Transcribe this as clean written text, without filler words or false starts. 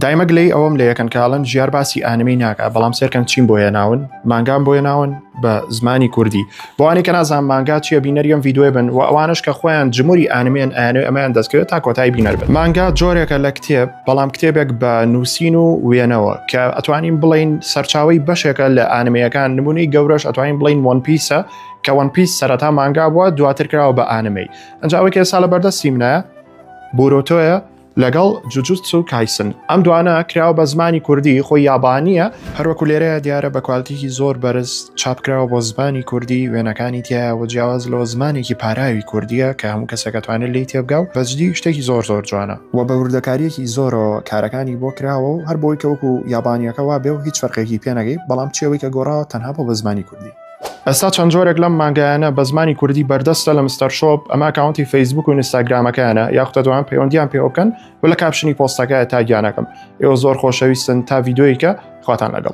دایمە گلەیی ئەوەم لێ یەکەن کە ئەڵێن ژیار باسی ئانمی ناکا بەڵام سێرکەن چیم بۆ هێناون مانگام بۆ هێناون بە زمانی کوردی بۆوانی کە نازان مانگا چییە بینەری ئەم ڤیدیۆیە بن و ئەوانش کە خۆیان جموری ئانمێن ئەیانەوێ ئەمەیان دەستکەوێت تا کۆتایی بینەر بن مانگا جۆرێکە لە کتێب بەڵام کتێبێک بە نووسین و وێنەوە کە ئەتوانین بڵین سەرچاوی بەشێکە لە ئانمەیەکان نمونەی گەورەش ئەتوانین بڵین وەن پیسە کە وەن پیس سەرەتا مانگا بووە دواتر کراوە بە ئانمەی ئەنجا ئەوەی کە ئێستا لە بەردەستی منایە بۆرۆتۆیە لەگەڵ جوجوتسو کایسن ئەم دوانە کراوە بە زمانی کوردی خۆی یابانیە هەروەکو لێرەیە دیارە بە کوالتیکی زۆر بەرز چاپ کراوە بۆ زمانی کوردی وێنەکانی تایە و جیاواز لەوە زمانێکی پاراوی کوردیە کە هەموو کەسێک ئەتوانێت لێی تێبگا و بەجدی شتێکی زۆر زۆر جوانە و بە وردەکاریەکی زۆرەوە کارەکانی بۆ کراوە و هەر بۆی کە وەکو یابانیەکە وابێ و هیچ فەرقێکی پێ نەگەی بەڵام چێوەی کە گۆڕاوە تەنها بۆ بە زمانی کوردی. ئێستا چەند جۆرێک لەم مانگایانە بە زمانی کوردی بەردەستە لە مستەر شۆپ، ئەمە ئەکاونتی فەیسبوک و ئینستاگرامەکەیانە یاخود دەتوانن پەیوەندیان پێوە بکەن و لە caption ی پۆستەکە tag یان ئەکەم. ئێوە زۆر خۆشەویستن تا ڤیدیۆیکە خواتان لەگەڵ.